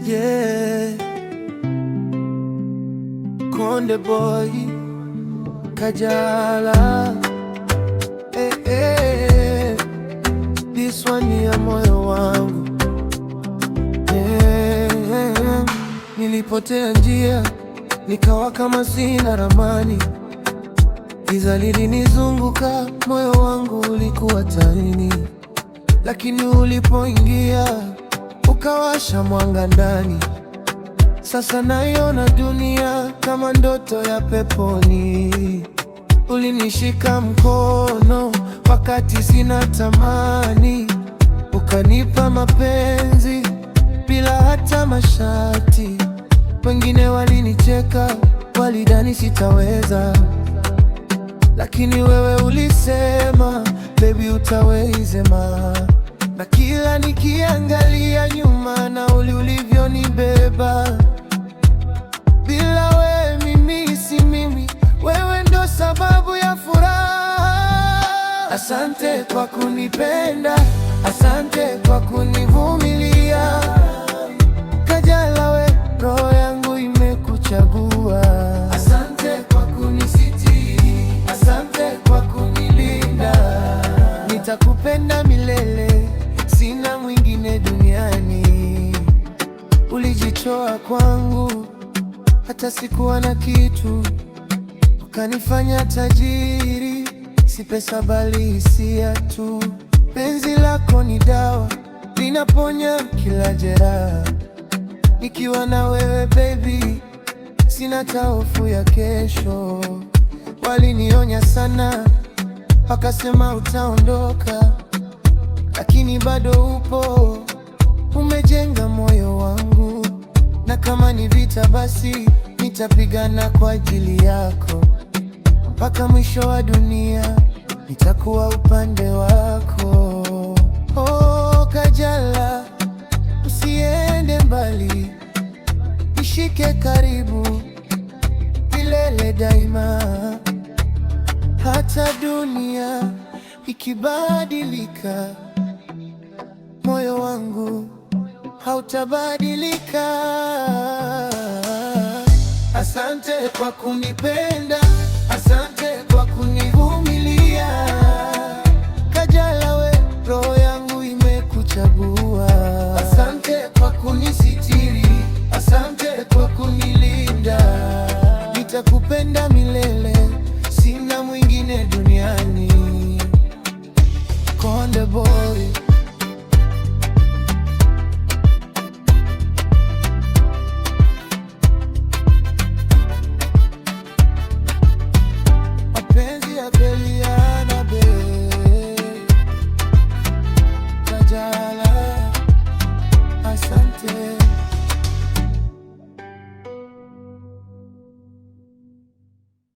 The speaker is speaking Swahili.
Yeah. Konde Boy Kajala, eh, eh. This one ni ya moyo wangu, yeah. Nilipotea njia nikawa kama sina ramani, giza lilinizunguka, moyo wangu ulikuwa tarini, lakini ulipoingia ukawasha mwanga ndani. Sasa naiona dunia kama ndoto ya peponi. Ulinishika mkono wakati sina thamani, ukanipa mapenzi bila hata masharti. Wengine walinicheka, walidhani sitaweza, lakini wewe ulisema baby, utawezema. Na kila nikiangalia nyuma na ulivyonibeba, bila wewe mimi si mimi, wewe ndo sababu ya furaha. Asante kwa kunipenda, asante kwa kunivumilia. Kajala we, roho yangu imekuchagua. Asante kwa kunisitiri, asante kwa kunilinda. Nitakupenda milele, sina mwingine duniani. Ulijitoa kwangu, hata sikuwa na kitu, ukanifanya tajiri, si pesa bali hisia tu. Penzi lako ni dawa, linaponya kila jeraha. Nikiwa na wewe baby, sina hofu ya kesho. Walinionya sana, wakasema utaondoka, lakini bado upo, umejenga moyo wangu, na kama ni vita basi nitapigana kwa ajili yako mpaka mwisho wa dunia, nitakuwa upande wako. Oh, Kajala, usiende mbali, nishike karibu milele daima, hata dunia ikibadilika, moyo wangu hautabadilika. Asante kwa kunipenda, asante kwa kunivumilia. Kajala we, roho yangu imekuchagua. Asante kwa kunisitiri, asante kwa kunilinda. Nitakupenda milele, sina mwingine duniani. Konde Boy. Mapenzi ya kweli hayana bei. Kajala, asante.